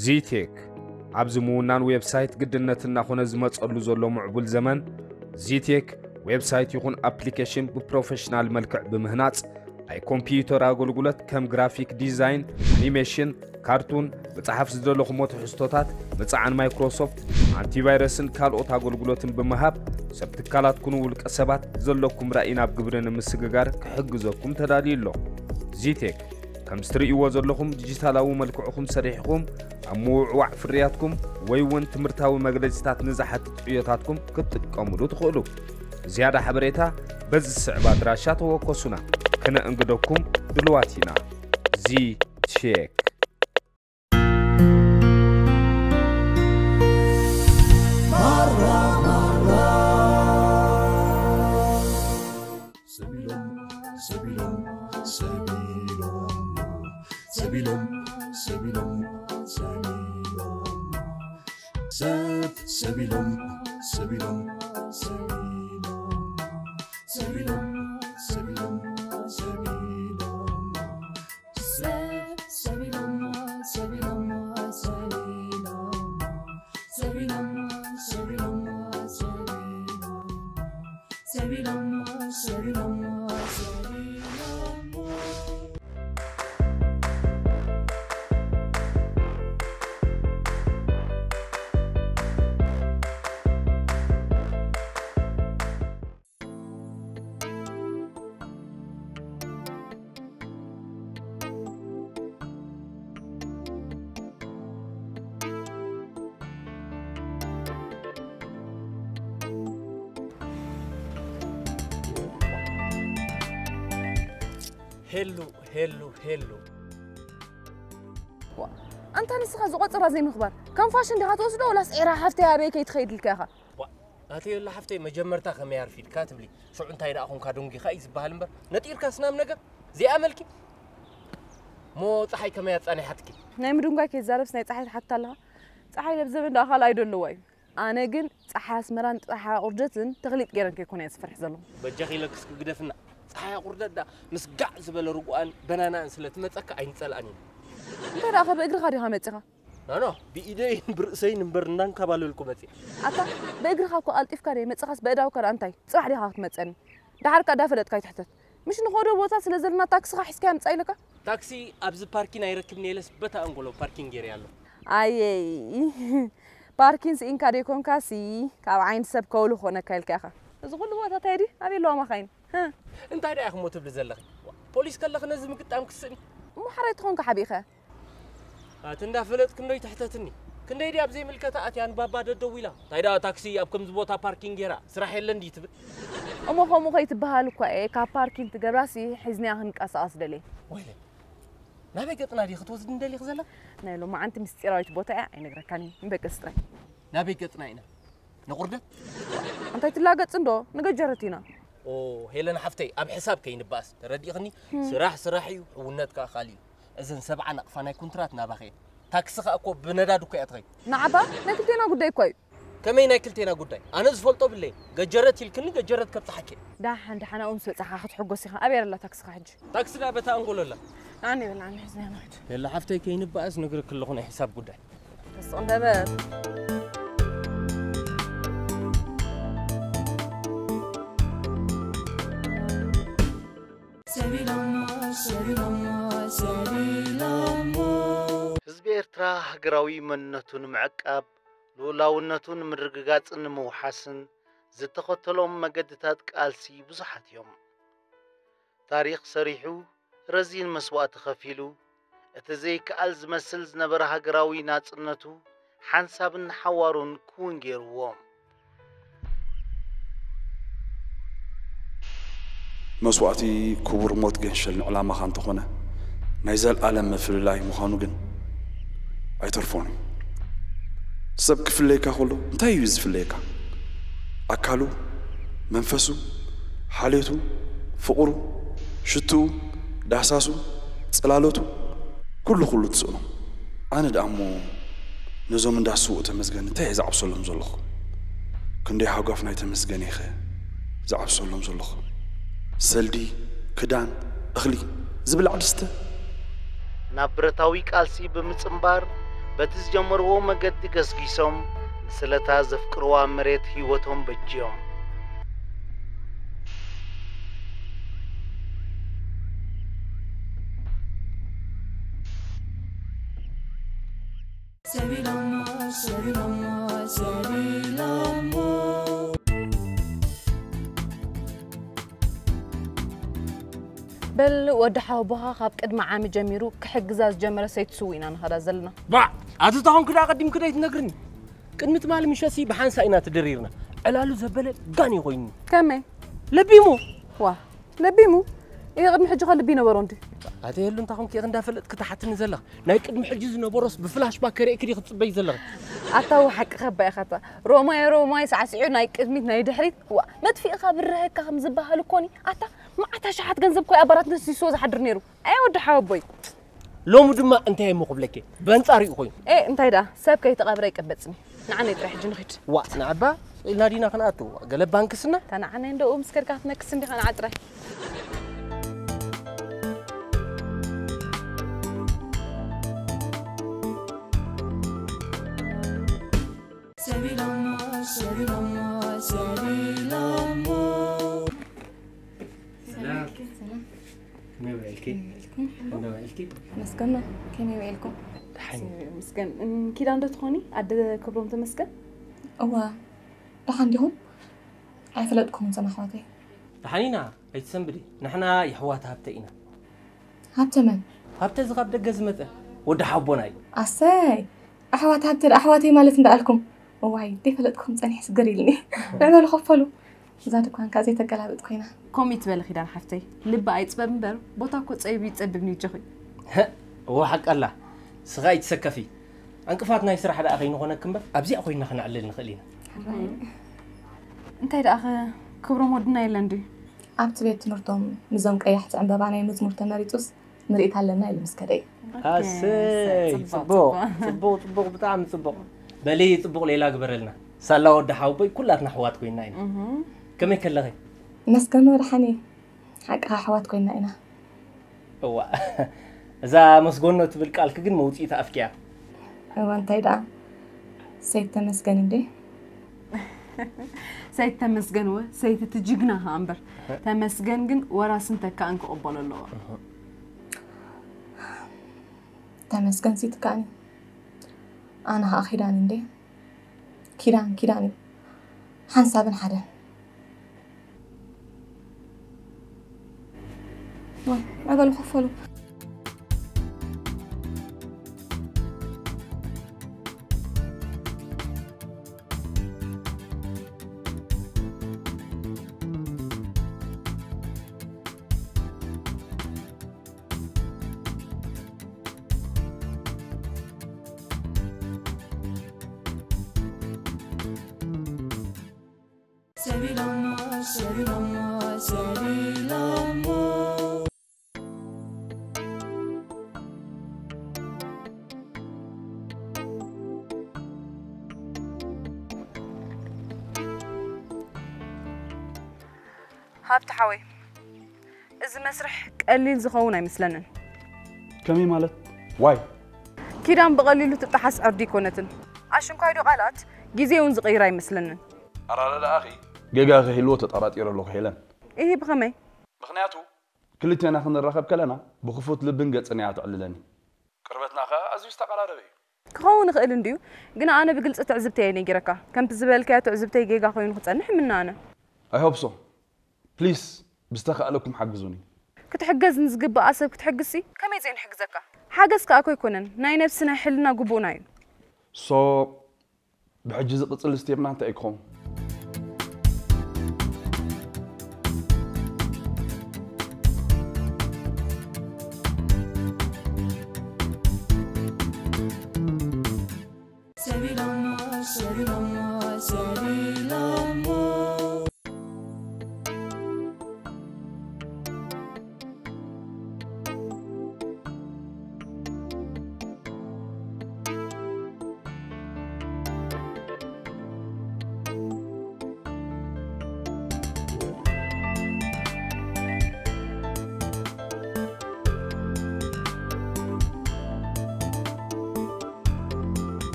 ዚቴክ ኣብዚ ምውናን ዌብሳይት ግድነት እናኾነ ዝመጸሉ ዘሎ ምዕቡል ዘመን፣ ዚቴክ ዌብሳይት ይኹን ኣፕሊኬሽን ብፕሮፌሽናል መልክዕ ብምህናጽ፣ ናይ ኮምፒውተር ኣገልግሎት ከም ግራፊክ ዲዛይን፣ ኣኒሜሽን፣ ካርቱን፣ ምጽሓፍ ዝደለኹሞ ትሕዝቶታት፣ ምጽዓን ማይክሮሶፍት፣ ኣንቲቫይረስን ካልኦት ኣገልግሎትን ብምሃብ፣ ሰብ ትካላትኩን ውልቀ ሰባት ዘለኩም ራእይ ናብ ግብሪ ንምስግጋር ክሕግዘኩም ተዳልዩ ኣሎ። ዚቴክ፣ ከምዚ ትርእይዎ ዘለኹም ዲጂታላዊ መልክዕኹም ሰሪሕኹም ኣብ ምውዕዋዕ ፍርያትኩም ወይ እውን ትምህርታዊ መግለጺታት ንዝሓትት ዕዮታትኩም ክትጥቀሙሉ ትኽእሉ። ዝያዳ ሓበሬታ በዚ ዝስዕብ ኣድራሻ ተወከሱና፣ ክነእንግደኩም ድልዋት ኢና። ዚቴክ። ሰቢሎም፣ ሰቢሎም፣ ሰቢሎም፣ ሰቢሎም፣ ሰቢሎም፣ ሰቢሎም፣ ሰብ፣ ሰቢሎም፣ ሰቢሎም፣ ሰቢሎም፣ ሰቢሎም፣ ሰቢሎም፣ ሰቢሎም፣ ሰብ፣ ሰቢሎም፣ ሰቢሎም፣ ሰቢሎም፣ ሰቢሎም፣ ሰቢሎም፣ ሰቢሎም፣ ሰቢሎም፣ ሰቢሎም፣ ሰቢሎም። ሄሉ፣ ሄሉ፣ ሄሉ። ዋ፣ ኣንታ ንስኻ ዝቆጽራ ዘይምኽባር፣ ከም ፋሽን ዲኻ ትወስዶ ወላስ ኤራ ሓፍተይ ኣበይ ከይትኸይድ ኢልካ ኢኻ? ዋ፣ ኣቲ ሄሉ ሓፍተይ መጀመርታ ከመይ ኣርፊድካ ትብሊ? ሽዑ እንታይ ደኣ ኾንካ ደንጒኻ እዩ ዝበሃል እምበር፣ ነጢርካ ስናም ነገር፣ እዚኣ መልኪ። እሞ ጸሓይ ከመይ ኣጻኒሓትኪ? ናይ ምድንጓይ ከይዛረብስ ናይ ጸሓይ ትሓትት ኣለኻ? ጸሓይ ለብ ዘበን ደኣ ካልኣይ ዶ ኣለዋ እዩ? ኣነ ግን ጸሓይ ኣስመራን ጸሓይ ኣቑርደትን ተኽሊጥ ገይረን ከይኮነ እየ ዝፈርሕ ዘለኹ። በጃኺ ኢለክስ ግደፍና። ጸሓይ ኣቑርደት ደኣ ምስ ጋዕ ዝበለ ርጉኣን በናናን ስለ ትመጸካ ኣይንጸልኣን ኢና። እንታይ ደኣ ከ ብእግርኻ ዲኻ መጺኻ? ኖ፣ ኖ፣ ብኢደይን ብርእሰይን እምበር እንዳንካባለልኩ መጺእ። ኣታ ብእግርኻ እኮ ቀልጢፍካ ደይ መጺኻስ በእዳውካ ደኣ እንታይ? ጽባሕ ዲኻ ክትመጸኒ? ደሓር ከኣ እንዳፈለጥካ ኣይትሕተት። ምሽ ንኸዶ ቦታ ስለ ዘለና ታክስኻ ሒዝካያ ምጻእ ኢለካ? ታክሲ ኣብዚ ፓርኪን ኣይረክብን እየ ኢለስ በታ ኣንጎሎ ፓርኪን ገይረያ ኣለኹ። ኣየይ፣ ፓርኪን ስኢንካ ደይኮንካሲ ካብ ዓይኒ ሰብ ከውሊ ክኾነካ ኢልካ ኢኻ። እዚ ኩሉ ቦታ እንታይ ድዩ? ኣበይ ኣለዋ መኻይን? ህ። እንታይ ደኣ ኢኹሞ ትብሊ ዘለኺ? ፖሊስ ከለኺ ነዚ ምግጣም ክስእን። እሞ ሓራይ ተኾንካ ሓቢእኸ? ኣቲ እንዳፈለጥክ እንዶ ይትሕተትኒ። ክንደይ ድያ ኣብ ዘይምልከታ ኣትያ ንባባ ደደዊላ? እንታይ ደኣ ታክሲ ኣብ ከምዚ ቦታ ፓርኪን ጌራ ስራሕ የለን ድዩ ትብል? እሞ ከምኡ ከይትበሃል እኳ እየ ካብ ፓርኪን ትገብራሲ ሒዝንያ ክንቀሳቐስ ደልየ። ወይለይ፣ ናበይ ገጽና ድዩ ክትወስድኒ ደሊኺ ዘላ? ናይ ሎማዓንቲ ምስጢራዊት ቦታ እያ፣ ኣይነግረካን እየ። ንበገስ ጥራይ። ናበይ ገጽና ኢና? ንቑርደት? እንታይ ትላገጽ እንዶ? ንገጀረት ኢና። ኦ፣ ሄለን ሓፍተይ፣ ኣብ ሕሳብ ከይንበኣስ፣ ተረዲእኽኒ? ስራሕ ስራሕ እዩ፣ ሕውነት ከኣ ካልእ እዩ። እዘን ሰብዓ ናቕፋ ናይ ኩንትራት ናባኺ እየን። ታክሲ ከኣ እኮ ብነዳዲ እኮ እያ ትኸይድ። ንዓባ ናይ ክልቴና ጉዳይ እኮ እዩ። ከመይ ናይ ክልቴና ጉዳይ? ኣነ ዝፈልጦ ብለይ። ገጀረት ኢልክኒ፣ ገጀረት ከብጽሓኪ እየ። ደሓን፣ ደሓን፣ ኣብኡ ምስ በጻሕካ ክትሕጎስ ኢኻ። ኣበይ ኣላ ታክስኻ ሕጂ? ታክሲ ደኣ በታ ኣንጎሎ ኣላ። ንዓኒ በል፣ ንዓኒ፣ ሕዝና ንኸይድ። ሄለን ሓፍተይ፣ ከይንበኣስ ነግረኪ ኣለኹ ናይ ሕሳብ ጉዳይ። ተስቕ እንደ በል። ሰቢሎሞ፣ ሰቢሎሞ፣ ሰቢሎሞ። ህዝቢ ኤርትራ ሃገራዊ መንነቱ ንምዕቃብ፣ ልኡላውነቱ ንምርግጋጽን ንምውሓስን ዝተኸተሎም መገድታት ቃልሲ ብዙሓት እዮም። ታሪኽ ሰሪሑ፣ ረዚን መስዋእቲ ከፊሉ፣ እቲ ዘይከኣል ዝመስል ዝነበረ ሃገራዊ ናጽነቱ ሓንሳብን ንሓዋሩን ክውን ገይርዎ። መስዋእቲ ክቡር ሞት ገንሸል ንዕላማኻ እንተኾነ፣ ናይ ዘልኣለም ምፍልላይ ምዃኑ ግን ኣይተርፎን እዩ። ሰብ ክፍለየካ ከሎ እንታይ እዩ ዝፍለየካ? ኣካሉ፣ መንፈሱ፣ ሓልዮቱ፣ ፍቕሩ፣ ሽትኡ፣ ዳህሳሱ፣ ጽላሎቱ፣ ኩሉ ኩሉ ትስእኖ። ኣነ ደኣ እሞ ነዞም እንዳ ስዉእ ተመስገን እንታይ እየ ዝዓብሰሎም ዘለኹ? ክንደይ ሃጓፍ ናይ ተመስገን እየኸ ዝዓብሰሎም ዘለኹ? ሰልዲ፣ ክዳን፣ እኽሊ፣ ዝብላዕ ድስተ? ናብ ብረታዊ ቃልሲ ብምጽንባር፣ በቲ ዝጀመርዎ መገዲ ገስጊሶም ንስለታ ዘፍቅርዋ መሬት ህይወቶም በጅዮም። በል ወዲ ሓወቦኻ ካብ ቅድሚ ዓሚ ጀሚሩ ክሕግዛ ዝጀመረ ሰይቲ ስው ኢና ንኸዳ ዘለና። ባዕ! ኣቲ ተኾንኪ ደኣ ቀዲምኪ ደይትነግርኒ? ቅድሚ ትማሊ ምሸትሲ ብሓንሳእ ኢና ተደሪርና። ዕላሉ ዘበለ ጋን እዩ ኮይኑ። ከመይ? ለቢሙ። ዋ፣ ለቢሙ? ይሄ ቅድሚ ሕጂ ከ ልቢ ነበሮ እንዲ? ኣቲ የሉ እንታ ኾንኪ ኢኺ እንዳፈለጥኪ ትሓትኒ ዘለኺ? ናይ ቅድሚ ሕጂ ዝነበሮስ ብፍላሽ ባክ ከርእየኪ ዲኺ ትጽበይ ዘለኺ? ኣታ እወ ሓቅኻ እባ ኢኻ እታ። ሮማይ ሮማይ ሳዕሲዑ ናይ ቅድሚት ናይ ድሕሪት። ዋ፣ መጥፊእኻ ብርሀካ ከም ዝበሃል እኮኒ። ኣታ መዓት ኣሽሓት ገንዘብ እኮ እዩ ኣብ ባራት ነሲስዎ ዝሓድር ነይሩ። ኣየ ወዲ ሓወቦይ። ሎሚ ድማ እንታይ እሞ ክብለኪ? በንጻሩ እዩ ኮይኑ። ኤ እንታይ ደኣ ሰብ ከይተቐብረ ይቀበጽኒ። ንዓነይ ጥራይ ሕጂ ንኺድ። ዋ ንዓባ ኢልና ዲና ክንኣቱ? ገለ ባንክስና? እታ ንዓነይ እንደኡ ምስ ከድካ ክትነክስ እንዲኻ ንዓ ጥራይ። ሰላም። ከመይ ውዒልኪ? ከመይ ውዒልኪ? መስገን፣ ከመይ ውዒልኩም? ደሓን። መስገን፣ ኪዳን ዶ ትኾኒ? ኣደ ክብሮም ተመስገን? እዋ፣ ደሓን ዲኹም? ኣይፈለጥኩምን እዞም ኣሕዋተይ። ደሓን ኢና፣ ኣይትሰንብዲ። ንሕና የሕዋት ሃብተ ኢና። ሃብተ መን? ሃብተ እዚ ካብ ደገ ዝመጸ ወዲ ሓቦና እዩ። ኣሰይ! ኣሕዋት ሃብተ ደኣ ኣሕዋተይ ማለት እንዳኣልኩም። እዋይ ደይፈለጥኩም ጸኒሕስ ግር ኢልኒ። ንዕ በሉ ከፈሉ። እዛ ድኳን ከኣ ዘይተገላብጥ ኮይና። ከምኡ ይትበሊ ኪዳን ሓፍተይ። ልቢ ኣይጽበብ እምበር ቦታ እኮ ጸቢቡ ይጸብብ ንይጆኺ። እወ ሓቃ ኣላ። ስኻ ኣይትሰከፊ። ዕንቅፋት ናይ ስራሕ ደኣ ከይንኾነኪ እምበር ኣብዚኣ ኮይንና ክነዕልል ንኽእል ኢና። እንታይ ደኣ ክብሮም ወድና የለን ድዩ? ኣብቲ ቤት ትምህርቶም ምስዞም ቀያሕቲ ዕምበባ ናይ መዝሙር ተመሪጹስ ምርኢት ኣለና ኢሉ ምስ ከደ እዩ። ኣሰይ ጽቡቕ ጽቡቕ ጽቡቕ ብጣዕሚ ጽቡቕ። በሊ ጽቡቕ ሌላ ግበረልና። ሳላ ወዲ ሓውቦይ ኩላትና ኣሕዋት ኮይና ኢና። ከመይ ከለኺ? መስገኖ ደሓን እየ። ሓቅኻ ኣሕዋት ኮይና ኢና። እዋ እዛ መስጎኖ ትብል ቃልኪ ግን መውፅኢታ ኣፍኪያ። እዋ እንታይ ደኣ ሰይት ተመስገን እንዴ? ሰይት ተመስገን ወ ሰይት እቲ ጅግና ኸኣ እምበር ተመስገን ግን ወራስን ተካእን ክቕበሎ ኣለዎ። ተመስገን ሲትካኒ ኣነ ኸኣ ኪዳን እንዴ? ኪዳን ኪዳን እዩ ሓንሳብን ሓደን። ዋይ ኣበሉ ክፈሉ። ሃብቲ ሓወይ እዚ መስርሕ ቀሊል ዝኸውን ኣይመስለንን። ከመይ ማለት? ዋይ? ኪዳን ብቐሊሉ ትጠሓስ ዕርዲ ኣይኮነትን። ኣሽንኳይዶ ቃላት ግዜ እውን ዝቕይር ኣይመስለንን። ኣረዳድኣኺ ጌጋ ከይህልዎ ተጠራጢረ ኣለኹ ሄለን። ኢሂ ብኸመይ? ምኽንያቱ ክልቴና ክንራኸብ ከለና ብኽፉት ልብን ገጽን እያ ተዕልለኒ። ቅርበትና ከኣ ኣዝዩ ዝተቐራረበ እዩ። ክኸውን ይኽእል እንድዩ፣ ግና ኣነ ብግልጺ ትዕዝብተይ እየ ነጊረካ። ከምቲ ዝበልካዮ ትዕዝብተይ ጌጋ ኮይኑ ክጸንሕ እምነ ኣነ። I hope so. Please ብዝተኻእለኩም ሓግዙኒ። ክትሕገዝ ንዝግብኣ ሰብ ክትሕግዝሲ ከመይ ዘይንሕግዘካ? ሓገዝ ከኣ እኮ ኣይኮነን፣ ናይ ነብሲ ናይ ሕልና ግቡእና እዩ። So ብሕጂ ዝቕጽል ስቴፕና እንታይ እዩ ክኸውን?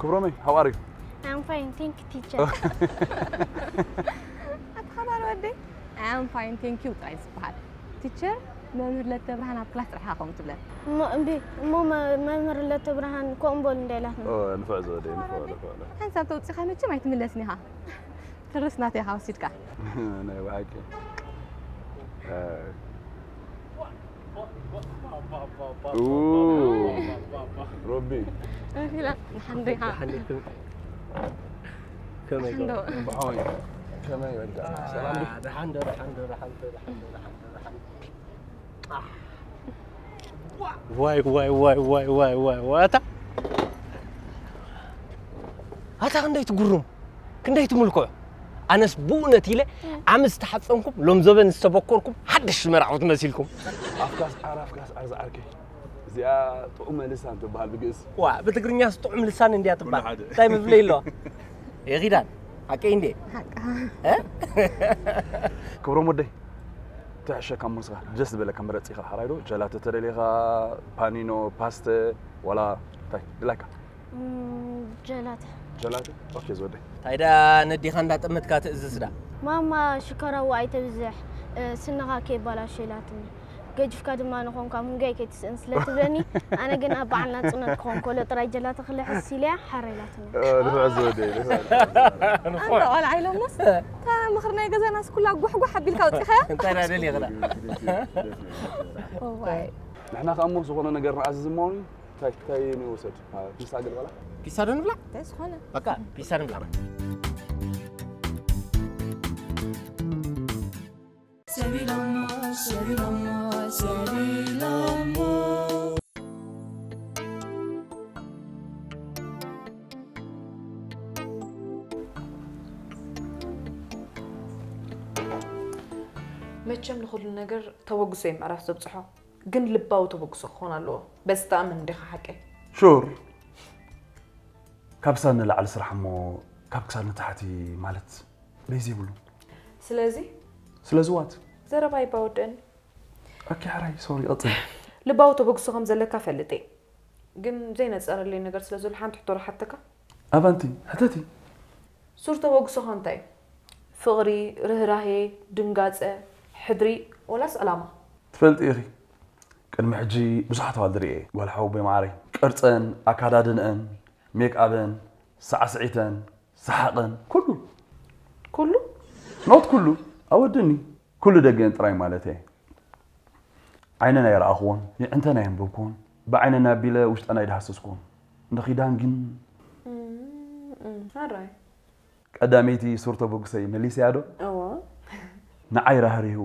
ክብሮመይ፣ how are you? I'm fine, thank you, teacher. ኣተኸባሪ ወደይ። I'm fine, thank you ጥራይ ዝበሃል። ቲቸር፣ መምህር ለተብርሃን ኣብ ክላስ ጥራሕ ኢኻ ከምኡ ትብለን። እሞ እምቢ፣ እሞ መ- መምህር ለተብርሃን ከምኡ በሉ እንዳ ኢላትና። ንፍዕ ዝወደ ንፍዕ ንፍዕ። ሓንሳብ ተውፂኻ መቸም ኣይትምለስን ኢኻ። ትርስ ናተይ ኢኻ ወሲድካ። ናይ ብሓቂ ሮቢ ፊላ ንሓንዶ ኢኻ። ከመይ ሓንዶ። ብሓወይ ከመይ ወዳ ሰላም ዲ ደሓን ዶ ደሓን ዶ ደሓን ዶ ደሓን ዶ ደሓን ዶ ደሓን ዶ ደሓን ዶ ዋይ ዋይ ዋይ ዋይ ዋይ ዋይ ዋይ ኣታ ኣታ ክንደይ ትጉርሙ ክንደይ ትምልክዑ ኣነስ ብእውነት ኢለ ዓመት ዝተሓፀንኩም ሎም ዘበን ዝተበኮርኩም ሓድሽ መርዓውቲ መሲልኩም ኣፍካስ ዓር ኣፍካስ ዓር ዝዓርከይ እዚኣ ጥዑመ ልሳን ትበሃል ብግእዝ ዋ ብትግርኛስ ጥዑም ልሳን እንድያ ትበሃል እንታይ ምፍለይ ኣለዋ የኺዳን ሓቀይ እንዴ ክብሮም ወደይ ትሕሸካ እሞ ንስኻ ደስ ዝበለካ ምረፅ ኢኻ ሓራይ ዶ ጀላቶ ተደሊኻ ፓኒኖ ፓስተ ዋላ እንታይ ድላካ ጀላተ ጀላቶ ኦኬ ዝወደይ እንታይ ዳ ነዲኻ እንዳጠመትካ ትእዝዝ ዳ ማማ ሽኮራዋ ኣይተብዝሕ ስንኻ ከይባላሾ ኢላትኒ ገጅፍካ ድማ ንኾንካ ምንጋይ ከይትስእን ስለ ትብለኒ ኣነ ግን ኣብ በዓል ናጽነት ክኾን ከሎ ጥራይ ጀላተ ክልሕስ ኢለ እያ ሓር ኢላትኒ ንፍዕ ዝወደይ ኣንታ ቆልዓ ኢሎሞስ እታ ምኽሪ ናይ ገዛናስ ኩላ ጓሕጓሕ ኣቢልካ ኣውፂኻያ እንታይ ዳ ደሊኽና እዋይ ንሕና ከኣ እሞ ዝኾነ ነገር ንኣዝዝ እሞ እንታይ እንታይ ንውሰድ ፒሳ ግልበላ ፒሳ ዶ ንብላ እንታይ ዝኾነ በቃ ፒሳ ንብላ ሰቢሎሞ ሰቢሎሞ ሰቢሎሞ መቸም ንኹሉ ነገር ተበግሶ እዩ ምዕራፍ ዘብፅሖ ግን ልባዊ ተበግሶ ክኾን ኣለዎ በዚ ተኣምን እንዲኻ ሓቀይ ሹር ካብ ክሳድ ንላዕሊ ስራሕ እሞ ካብ ክሳድ ንታሕቲ ማለት በይ ዘይብሉ ስለዚ ስለዚ ዋት ዘረባ ይባወደኒ ኦኬ ሓራይ ሶሪ ቀፅል ልባዊ ተበግሶ ከም ዘለካ ፈልጥ እየ ግን ዘይነፀረለይ ነገር ስለ ዘሎ ሓንቲ ሕቶ ረሓተካ ኣባንቲ ሕተቲ ሱር ተበግሶኻ እንታይ እዩ ፍቕሪ ርህራሄ ድንጋፀ ሕድሪ ወላስ ዕላማ ትፈልጢ ኢኺ ቅድሚ ሕጂ ብዙሓት ኣዋልድ ርኤ ጓል ሓወቦይ መዓረይ ቅርፀን ኣካዳድንአን ሜክኣበን ሳዕስዒተን ሰሓቐን ኩሉ ኩሉ ኖት ኩሉ ኣወድኒ ኩሉ ደገን ጥራይ ማለት እየ ዓይነን ኣይረኣኽዎን የዕንተን ኣየንበብክዎን ብዓይነን ኣቢለ ውሽጠን ኣይደሃሰስክዎን ንኺዳን ግን ኣራይ ቀዳመይቲ ሱር ተበግሶይ መሊሰያ ዶ እዎ ንዓይ ራህሪሁ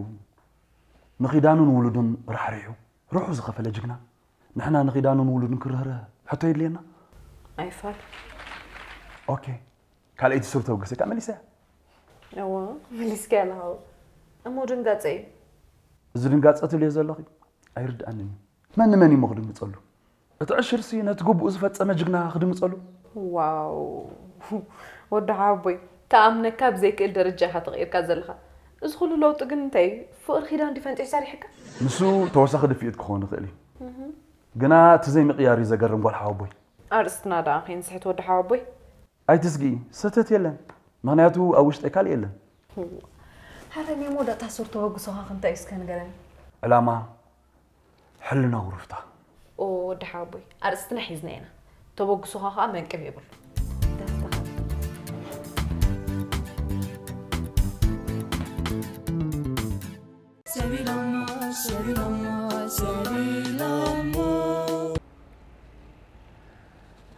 ንኺዳኑን ውሉዱን ራሕሪሑ ሩሑ ዝኸፈለ ጅግና ንሕና ንኺዳኑን ውሉዱን ክርህርህ ሕቶ የድልየና ኣይፋል ኦኬ ካልኣይቲ ሱር ተበግሶይ ከዓ መሊሰያ እዎ መሊስካያ ኣለኻ እሞ ድንጋፀ እዩ እዚ ድንጋፀ ትብልዮ ዘለኺ ኣይርድኣንን እዩ መን ንመን እዩ ክድንግፀሉ እቲ ዕሽርሲ ነቲ ግቡኡ ዝፈፀመ ጅግና ክድንግፀሉ ዋው ወዲ ሓቦይ ተኣምነካ ብዘይክእል ደረጃ ኢኻ ተቐይርካ ዘለኻ እዚ ኩሉ ለውጢ ግን እንታይ እዩ ፍቕሪ ኪዳን ድዩ ፈንጢሑ ሰሪሕካ ንሱ ተወሳኺ ድፍኢት ክኸውን ይኽእል እዩ ግና እቲ ዘይምቕያር እዩ ዘገርም ጓል ሓወቦይ ኣርእስትና ደኣ ከይንስሕት ወዲ ሓወቦይ ኣይትስግኢ ስህተት የለን ምኽንያቱ ኣብ ውሽጠይ ካልእ የለን ሓረ ኔሞ ደእታ ሱር ተበግሶኻ ክንታይ እዩ እስከ ንገረኒ ዕላማ ሕልና ውሩፍታ ኦ ወዲ ሓወቦይ ኣርእስትና ሒዝና ኢና ተበግሶኻ ከዓ መንቅብ የብሉ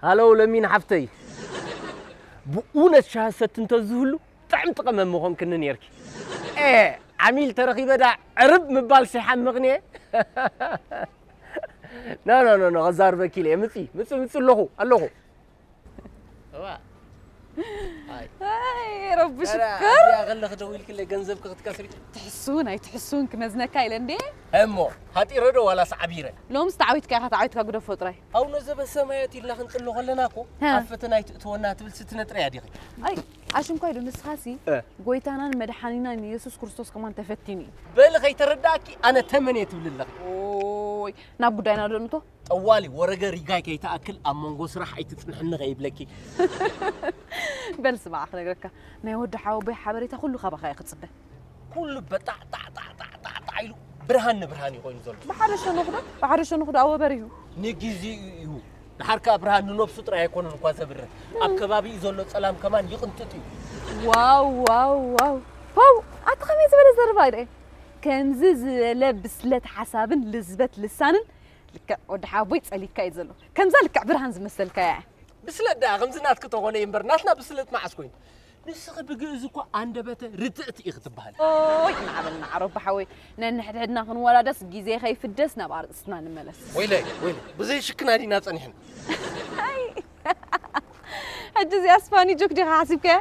ሃሎ ለሚን ሓፍተይ ብእውነት ሻሂ ሰቲ እንተዝህሉ ጥዕምቲ ቀመም ምኾንክኒ ነርኪ ኤ ዓሚል ተረኺበ ዳ ዕርብ ምባል ሲሓምቕኒ ኖ ኖ ኖ ኖ ከዛርበኪ ኢለ ምፂ ምፂ ምፂ ኣለኹ ኣለኹ ረቢ ሽክር ከለኺ ደው ኢልክለይ ገንዘብኪ ክትከስሪ ትሕሱን ኣይትሕሱን ክመዝነካ ኢለ እንዴ እሞ ሃጢረ ዶ ዋላስ ዓቢረ ሎምስ ተዓዊትካ ኢኻ ተዓዊትካ ግደፎ ጥራይ ኣውነ ዘበሰማያት ኢልና ክንጽሎ ከለና እኮ ኣብ ፈተና ኣይትእትወና ትብል ስትነጥረ እያ ዲኺ ኣይ ኣሽንኳይ ዶ ንስኻሲ ጎይታናን መድሓኒናን የሱስ ክርስቶስ ከማን ተፈቲኑ እዩ በሊ ከይተረዳእኪ ኣነ ተመን እየ ትብሊ ኣለኺ ወይ ናብ ጉዳይና ዶ ንቶ? ጠዋሊ ወረገ ሪጋይ ከይትኣክል ኣብ መንጎ ስራሕ ኣይትጽንሕኒ ከይብለኪ። በል ስማዕ ክነግረካ፣ ናይ ወዲ ሓወቦይ ሓበሬታ ኩሉ ካባኻ እየ ክጽበ። ኩሉ በጣዕ ጣዕ ጣዕ ጣዕ ጣዕ ጣዕ ኢሉ ብርሃን ንብርሃን እዩ ኮይኑ ዘሎ። ብሓደ ሸነኹ ዶ ብሓደ ሸነኹ ዶ ኣወበር እዩ። ንግዜኡ እዩ። ድሓር ከኣ ብርሃን ንነብሱ ጥራይ ኣይኮነን እኳ ዘብርህ፣ ኣብ ከባቢኡ ዘሎ ጸላም ከማን ይቕንጥጥ እዩ። ዋው ዋው ዋው ዋው! ኣቲ ከመይ ዝበለ ዘረባ እዩ ደኣ? ከምዚ ዝበለ ብስለት ሓሳብን ልዝበት ልሳንን ልክዕ ወዲ ሓወቦይ ጸሊካ እዩ ዘሎ። ከምዛ ልክዕ ብርሃን ዝመሰልካ እያ። ብስለት ደኣ ከምዚ ናትኪ ተኾነ እዩ እምበር ናትና ብስለት መዓስ ኮይኑ? ንስኺ ብግእዝ እኮ ኣንደበተ ርትዕቲ ኢኺ ትበሃል። ኦይ ማዕበል ማዕሮ ሓወይ ነንሕድሕድና ክንወዳደስ ግዜ ከይፍደስ ናብ ኣርእስትና ንመለስ። ወይለይ ወይለይ ብዘይ ሽክና ዲና ጸኒሕና። ሕጂ እዚኣ ስፓኒ ጆክ ዲኻ ሓሲብካያ?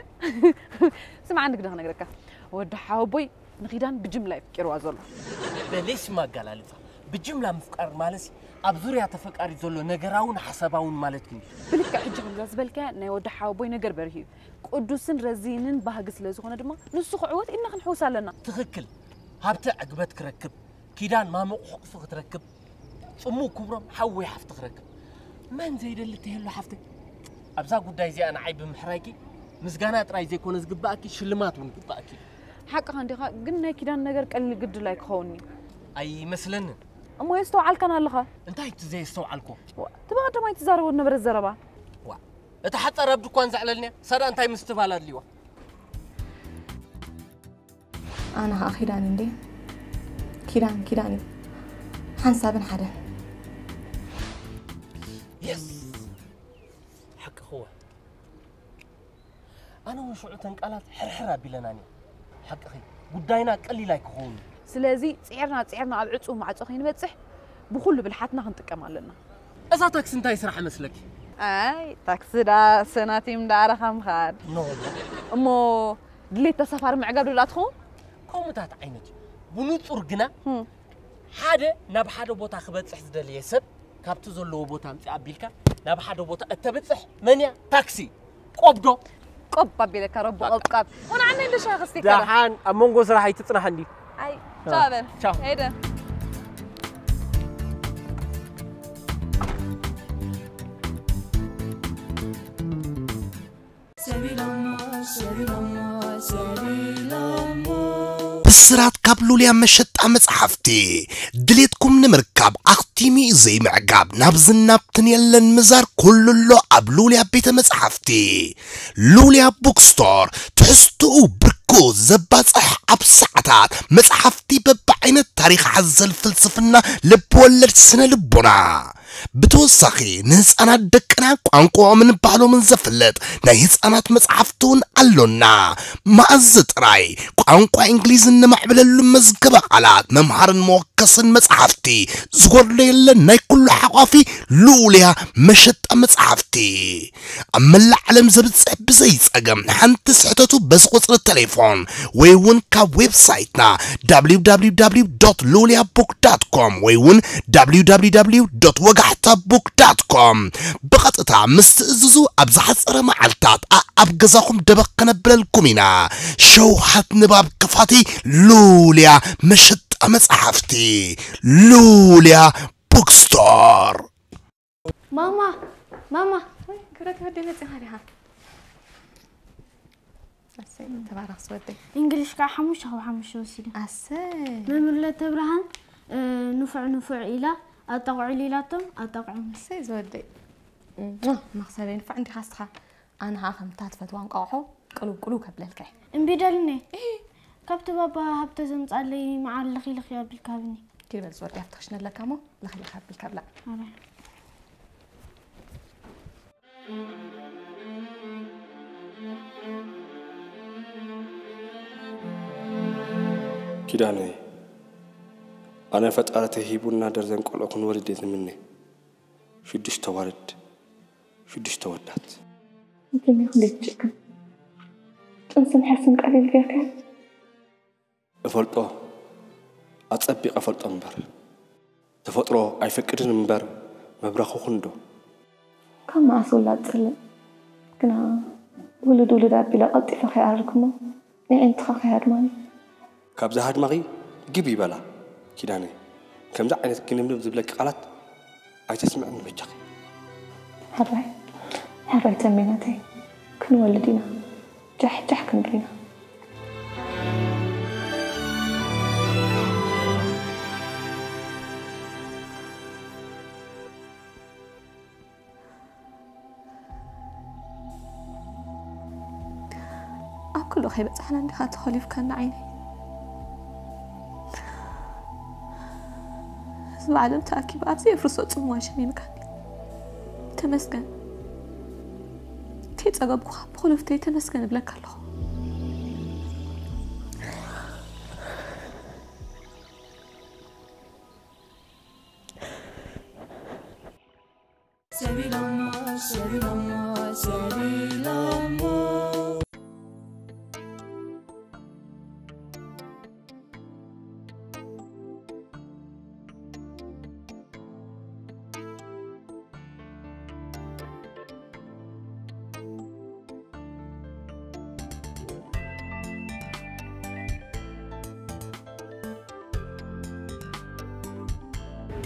ስምዓ ንግዲ ክነግረካ ወዲ ሓወቦይ ንኺዳን ብጅምላ እዩ ፍቂርዋ ዘሎ። በሌስ ማጋላልፋ ብጅምላ ምፍቃር ማለት ኣብ ዙርያ ተፈቃሪ ዘሎ ነገራውን ሓሳባውን ማለት ግን ብልክዕ ሕጂ ከምዛ ዝበልካያ ናይ ወዲ ሓወቦይ ነገር በርሂ እዩ። ቅዱስን ረዚንን ባህጊ ስለ ዝኾነ ድማ ንሱ ክዕወት ኢልና ክንሕውስ ኣለና። ትኽክል። ሃብተ ዕግበት ክረክብ፣ ኪዳን ማሙቕ ሕቕፊ ክትረክብ፣ ጽሙ ክብሮም ሓወይ ሓፍቲ ክረክብ። መን ዘይደሊ ተየሎ ሓፍተይ። ኣብዛ ጉዳይ እዚኣ ንዓይ ብምሕራይኪ ምስጋና ጥራይ ዘይኮነ ዝግባኣኪ ሽልማት እውን ይግባኣኪ። ሓቅኻ እንዲኻ ግን ናይ ኪዳን ነገር ቀሊል ግድል ኣይክኸውንኒ። ኣይመስለንን። እሞ የስተውዓልካን ኣለኻ። እንታይ እቲ ዘየስተውዓልኮ? እቲ ብቐደማይ ትዛረቦ ነበረ ዘረባ። ዋ እታ ሓጻር ኣብ ድኳን ዘዕለልንያ ሳዳ እንታይ ምስትባል ኣድልዋ? ኣነ ኸዓ ኪዳን እንዴ ኪዳን ኪዳን እዩ ሓንሳብን ሓደን። የስ ሓቅኽዋ ኣነ እውን ሽዑ ተን ቃላት ሕርሕር ኣቢለናን እየ ሓቅኺ ጉዳይና ቀሊል ኣይክኸውን እዩ። ስለዚ ፅዒርና ፅዒርና ኣብ ዕፁ ማዕፆ ከይንበፅሕ ብኩሉ ብልሓትና ክንጥቀም ኣለና። እዛ ታክሲ እንታይ ስራሕ መስለኪ? ኣይ ታክሲ ዳ ሰናቲም ዳ ኣረኻ ምኻድ ኖ እሞ ድሌት ተሳፋሪ ምዕጋብ ዶ ትኸውን? ከምኡታት ዓይነት እዩ። ብንጹር ግና ሓደ ናብ ሓደ ቦታ ክበጽሕ ዝደለየ ሰብ ካብቲ ዘለዎ ቦታ ኣምጺእ ኣቢልካ ናብ ሓደ ቦታ እተብጽሕ መን እያ? ታክሲ። ቆብ ዶ? ቆብ ኣቢለካ ረቡ ቆብቃብ። ቁንዓና እንዶ ሻኺ እስቲ ከዳ። ደሓን ኣብ መንጎ ስራሕ ኣይትጽናሕ እንዲ። ኣይ ቻው በል። ቻው። ሄደ። ብስራት ካብ ሉልያ መሸጣ መጽሓፍቲ ድሌትኩም ንምርካብ ኣኽቲሙ እዩ ዘይምዕጋብ ናብዝን ናብትን የለን ምዛር ኩሉ ኣሎ ኣብ ሉልያ ቤተ መጽሓፍቲ። ሉልያ ቡክስቶር ትሕዝትኡ ብርኩ ዘባጽሕ ኣብ ሰዓታት መጽሓፍቲ በብዓይነት ታሪኽ ሓዘል ፍልስፍና ልብወለድ ስነ ልቦና ብተወሳኺ ንህፃናት ደቅና ቋንቋኦምን ባህሎምን ዘፍልጥ ናይ ህፃናት መፅሓፍቲ እውን ኣሎና። መኣዝ ጥራይ ቋንቋ እንግሊዝ እነማዕብለሉ መዝገበ ቃላት መምሃርን መወከስን መፅሓፍቲ ዝጎድሎ የለን። ናይ ኩሉ ሓቋፊ ልኡልያ መሸጣ መፅሓፍቲ ኣብ መላእ ዓለም ዘብፅሕ ብዘይ ፀገም ሓንቲ ስሕተቱ በዚ ቁፅሪ ቴሌፎን ወይ እውን ካብ ዌብሳይትና www ሉልያ ቡክ ዳት ኮም ወይ እውን www ወጋሕታ ቡክ ዳት ኮም ብቐጥታ ምስ ትእዝዙ ኣብ ዝሓፀረ መዓልታት ኣኣብ ገዛኹም ደበኽ ከነብለልኩም ኢና። ሸውሃት ንባብ ክፋቲ ሉልያ መሸጣ መፅሓፍቲ ሉልያ ቡክስቶር። ማማ ማማ ወይ ክብረት ወደይ መፂኻ ዲኻ? ኣሰይ ተባረኽ ዝወደይ። እንግሊሽ ከዓ ሓሙሽተ ካብ ሓሙሽተ ወሲደ። ኣሰይ መምህር ለተብርሃን ንፉዕ ንፉዕ ኢላ ኣጣቕዑሉ ኢላቶም ኣጣቕዑ። ኣሰይ ዝወደይ መኽሰበይ ንፉዕ እንዲኻ እስኻ። ኣነ ኸዓ ከምታ ትፈትዋ እንቋቑሖ ቅልው ቅልው ከብለልካ እየ። እምቢ ደልኒ። ካብቲ ባባ ሃብተ ዘምጻለይ መዓር ልኺ ልኺ ኣቢልካ ሃብኒ። ኪድ በል ዝወዲ ኣብቲ ክሽነ ኣለካ እሞ ልኺ ልኺ ኣቢልካ ብላዕ። ኣረ። ኪዳነይ ኣነ ፈጣሪ ተሂቡና ደርዘን ቆልዑ ክንወልድ እየ ዝምነ። ሽዱሽተ ኣዋልድ ሽዱሽተ ኣወዳት። ኣዱንያ ክንደይ ትጭክን። ጥንስን ሕርስን ቀሊል ጌርካዮ። እፈልጦ ኣጸቢቐ እፈልጦ እምበር ተፈጥሮ ኣይፈቅድን እምበር መብራኹኹን ዶ። ካብ መዓስ ውላድ ጸልእ ግና ውሉድ ውሉድ ኣቢለ ቀልጢፈ ከይኣርግ እሞ ንዒንትኻ ከይሃድማኒ። ካብዛ ሃድማኺ ግብ ይበላ ኪዳነ። ከምዚ ዓይነት ግንብንብ ዝብለኪ ቃላት ኣይተስምዕኒ በጃኺ። ሕራይ ሕራይ ተሜናተይ፣ ክንወልድ ኢና። ጃሕጃሕ ክንብል ኢና። ኣብ ኩሉ ከይበጻሕና እንዲኻ ተኾሊፍካና ዓይነይ። ህዝቢ ዓለም ተኣኪቡ ኣብ ዘየፍርሶ ጽምዋ ሸሚምካኒ። ተመስገን። ከይጸገብኩኻ ብኹልፍተይ ተመስገን እብለካ ኣለኹ።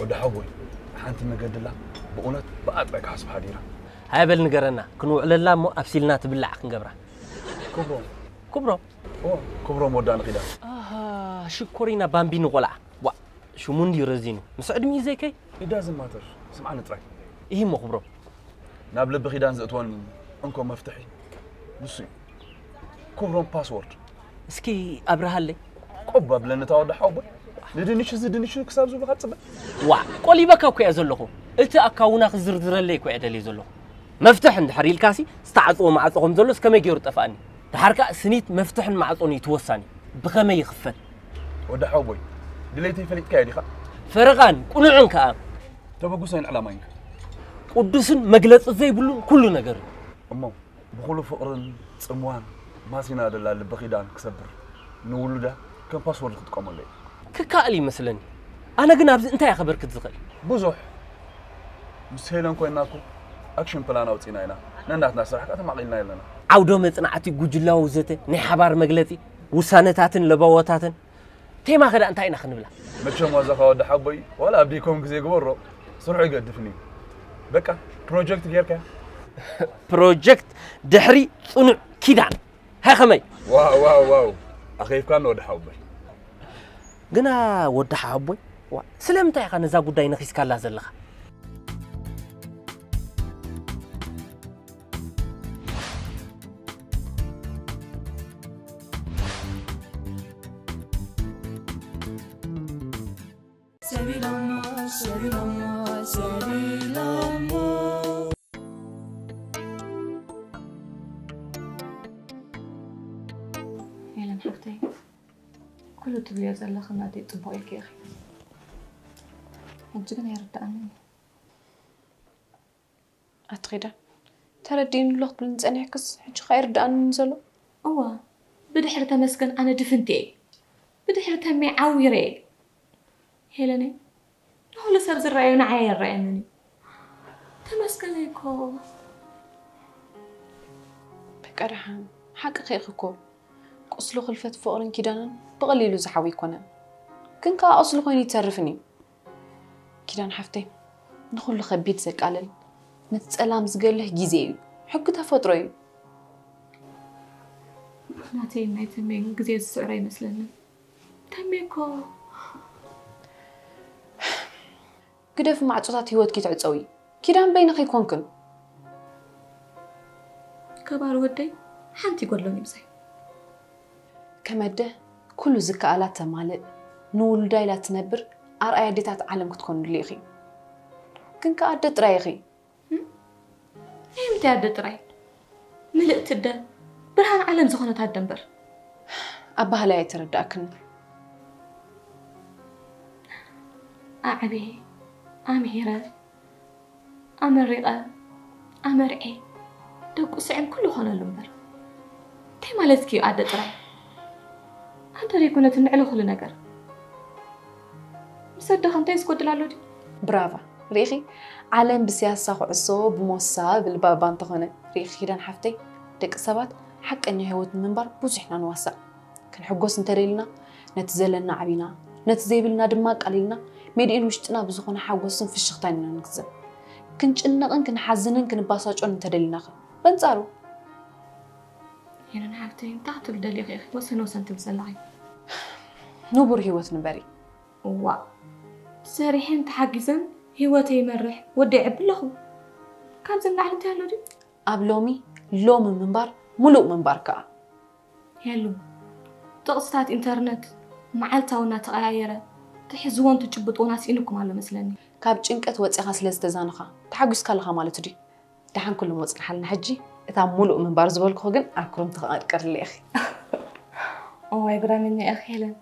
ወዲ ሓወይ፣ ሓንቲ መገዲ ኣላ፣ ብእውነት ብኣ ጥራይ ክሓስብ ሓዲራ። ሃይ በል ንገረና፣ ክንውዕለላ እሞ ኣብሲልና ትብላዕ ክንገብራ። ክብሮም። ክብሮም። ኦ፣ ክብሮም ወዳ ንኺዳን። ኣሃ፣ ሽኮሪና ባምቢኒ ቆልዓ። ዋ፣ ሽሙ እንድዩ ረዚኑ። ምስ ዕድሚኡ ዘይከይ? It doesn't matter። ስምዓኒ ጥራይ። ይሂ እሞ ክብሮም። ናብ ልቢ ኪዳን ዘእትወኒ እንኮ መፍትሒ ንሱ እዩ። ክብሮም ፓስወርድ። እስኪ ኣብርሃለይ። ቆብ ኣብለኒ እታ ወዲ ሓወቦይ። ንድንሽ እዚ ድንሽ ክሳብ ዝብሉኻ ትጽበ። ዋ፣ ቆሊበካ እኮ እየ ዘለኹ። እቲ ኣካውና ክዝርዝረለይ እኮ እየ ደልየ ዘለኹ። መፍትሕ እንድሕር ኢልካሲ ዝተዓጽወ ማዕጾ ከም ዘሎስ ከመይ ገይሩ ጠፍኣኒ? ደሓር ከኣ ስኒት መፍትሕን ማዕጾን እዩ እቲ ወሳኒ። ብኸመይ ይኽፈት? ወዲ ሓወቦይ፣ ድሌተይ ፈሊጥካዮ ዲኻ? ፈረቓን ቁኑዕን ከኣ። ተበጉሳይን ዕላማይን ከ? ቅዱስን መግለጺ ዘይብሉን ኩሉ ነገር እዩ። እሞ ብኹሉ ፍቕርን ጽምዋን ማሲና ደላ ልቢ ኺዳን ክሰብር ንውሉዳ ከም ፓስወርድ ክጥቀመሉ እየ። ክከኣል ይመስለኒ። ኣነ ግን ኣብዚ እንታይ እየ ከበርክት ዝኽእል? ብዙሕ። ምስ ሄለን ኮይንና እኮ ኣክሽን ፕላን ኣውጺና ኢና። ነናትና ስራሕ ከኣ ተማቒልና ኣለና። ዓውደ መጽናዕቲ፣ ጉጅላዊ ዘተ፣ ናይ ሓባር መግለጺ፣ ውሳነታትን ለበዋታትን። ቴማ ከ ደኣ እንታይ ኢና ክንብላ? መቸም ዋዛኻ ወዲ ሓቦይ ዋላ ኣብ ዲኮም ግዜ ግበሮ ስርሑ ይገድፍን እዩ። በቃ ፕሮጀክት ጌርካያ። ፕሮጀክት ድሕሪ ጽኑዕ ኪዳን። ሃ ከመይ? ዋው ዋው ዋው ኣኸይፍካኒ ወዲ ሓቦይ። ግና ወዲ ሓቦይ ዋ ስለምንታይ ኢኻ ነዛ ጉዳይ ነኺስካላ ዘለኻ? ሄለን ሓፍተይ፣ ኩሉ ትብልዮ ዘለኺ ናተይ ጽቡቕ ኢልኪ ኢኺ። ሕጂ ግን ኣይርድኣንን እዩ። ኣቲ ኺዳን፣ ተረዲእኒ ኣሎ ክትብልኒ ጸኒሕክስ፣ ሕጂ ኸኣ ኣይርድኣንን እዩ ዘሎ። እዋ፣ ብድሕሪ ተመስገን ኣነ ድፍንቲ እየ። ብድሕሪ ተሜ ዓዊረ እየ። ሄለነይ፣ ንኹሉ ሰብ ዝረኣዮ ንዓይ ኣይረኣየንን እዩ። ተመስገን እኮ። በቃ ደሓን፣ ሓቅኺ ኢኺ እኮ። ቁስሊ ኽልፈት ፍቕርን ኪዳንን ብቐሊሉ ዝሓዊ ኣይኮነን። ግን ከኣ ቁስሊ ኮይኑ ኣይተርፍን እዩ። ኪዳን ሓፍተይ፣ ንኹሉ ከቢድ ዘቃልል፣ ነቲ ጸላም ዝገልህ ግዜ እዩ። ሕጊ ተፈጥሮ እዩ። ናተይን ናይ ተሜን ግዜ ዝስዕሮ ኣይመስለንን። ተሜ እኮ ግደፊ ማዕጾታት ህይወትኪ ትዕጸዊ። ኪዳን በይንኺ ኣይኮንክን። ከባሪ ወደይ ሓንቲ ይጎድሎን እዩ ምሳይ። ከም ኣደ ኩሉ ዝከኣላ ተማልእ፣ ንውሉዳ ኢላ ትነብር ኣርኣያ ኣዴታት ዓለም ክትኮንሉ ኢኺ። ግን ከኣ ኣደ ጥራይ ኢኺ። ናይ ምንታይ ኣደ ጥራይ? ምልእቲ ኣደ፣ ብርሃን ዓለም ዝኾነት ኣደ እምበር። ኣባህላይ ኣይተረዳእክን። ኣዕብየ፣ ኣምሂረ፣ ኣመሪቐ፣ ኣመርዔ፣ ደቁ ስዒም ኩሉ ኾነሉ እምበር። እንታይ ማለትኪ እዩ ኣደ ጥራይ? ኣደ ደይኮነትን ንዕሊ ኩሉ ነገር። ምስ ኣደኸ እንታይ ዝጎድል ኣሎ ድዩ? ብራቫ። ርኢኺ? ዓለም ብስያሳ ኩዕሶ ብሞሳ ብልባባ እንተኾነ። ርኢኺ ኪዳን ሓፍተይ? ደቂ ሰባት ሓቀኛ ህይወት ንምንባር ብዙሕ ኢና ንዋሳእ። ክንሕጎስ እንተደሊና ነቲ ዘለና ዓቢና፣ ነቲ ዘይብልና ድማ ኣቃሊልና ሜድኡ ንውሽጥና ብዝኾነ ሓጎስን ፍሽኽታን ኢና ንግዘብ። ክንጭነቕን ክንሓዝንን ክንባሳጮን እንተደሊናኸ? በንጻሩ። ሄለን ሓፍተይ እንታይ ክትብል ደሊኺ ኢኺ ወሰን ወሰን ትብል ዘለኺ? ንቡር ህይወት ንበሪ። እዋ ሰሪሐን ተሓጊዘን ህይወተይ ይመርሕ ወዲ ይዕቢ ኣለኹ። ካብዚ ንላዕሊ እንታይ ኣሎ ድዩ? ኣብ ሎሚ ሎሚ ምንባር ሙሉእ ምንባር ከኣ። ሄሉ ጥቕስታት ኢንተርነት መዓልታዊ እናተቐያየረ ትሕዝዎን ትጭብጥዎን ኣስኢኑኩም ኣሎ መስለኒ። ካብ ጭንቀት ወፂኻ ስለ ዝተዛነኻ ተሓጒስካ ኣለኻ ማለት ድዩ? ደሓን ኩሉ መፅናሓልና ሕጂ እታ ሙሉእ ምንባር ዝበልኩኺ ግን ኣብ ክርምቲ ክቐርቅርለ ኢኺ። እዋይ ጉዳመኛ ኢኺ ሄለን።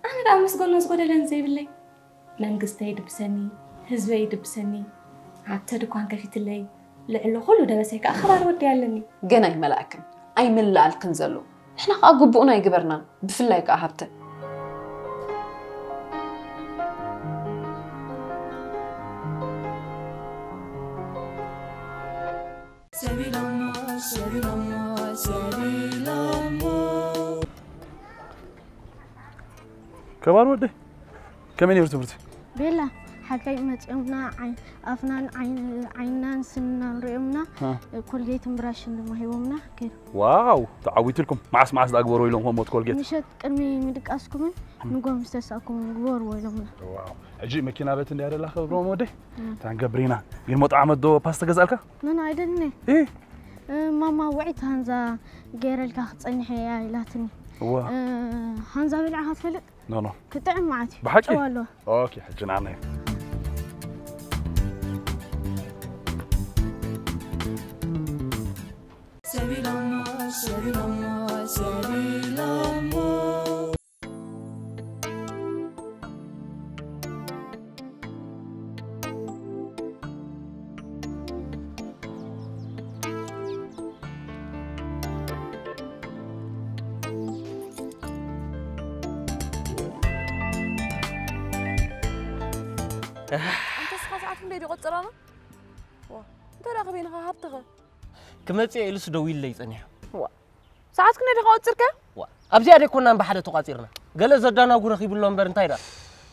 ኣነ ደኣ ምስጋና ዝጎደለን ዘይብለይ መንግስተይ ይድብሰኒ፣ ህዝበይ ይድብሰኒ፣ ሃብተ ድኳን ከፊትለይ፣ ልዕሊ ኩሉ ደበሰይ ከኣ ኣኽባሪ ወደይ ኣለኒ። ገና ኣይመላእክን ኣይምለኣልክን ዘሎ። ንሕና ከኣ ግቡእና ኣይግበርናን፣ ብፍላይ ከኣ ሃብተ። ከባር ወደ ከመይ ነይሩ ትምህርቲ? ቤላ ሓካይ መፂኦምና ኣፍናን ዓይንናን ስንናን ሪኦምና ኮልጌትን ብራሽን ድማ ሂቦምና ከይዱ። ዋው ተዓዊትልኩም። መዓስ መዓስ ዳኣ ግበርዎ ኢሎም ከምኦት ኮልጌት? ምሸት ቅድሚ ምድቃስኩምን ንጎ ምስ ተሳእኩምን ግበርዎ ኢሎምና። ዋው ሕጂ መኪና በት እንድያ ደላ ክብሎም ወደይ ታንገብሪና ግን ሞጣ ዓመት ዶ ፓስተ ገዛልካ? ኖኖ ኣይደልኒ። ማማ ውዒት ሃንዛ ገይረልካ ክፀንሐ እያ ኢላትኒ። እዋ። ሃንዛ በሊዕኻ ትፈልጥ? ኖ ኖ። ክጥዕም መዓት እዩ። ብሓቂ? ጨው ኣለዎ። ኦኬ፣ ሕጂ ንዓና እዩ። ኣንተ እስኻ ሰዓት ክንደይ ድዩ ቆጽራና? ዋ፣ እንታይ ደኣ ከበይንኻ ሃብትኸ? ክመጽእ ኢሉስ ደዊሉለይ ጸኒሑ። ዋ፣ ሰዓት ክንደይ ዲኻ ቆጺርከ? ዋ፣ ኣብዚኣ ደይ ኮናን ብሓደ ተቋጺርና። ገለ ዘዳናጉ ረኺቡ ኣሎ እምበር እንታይ ደኣ?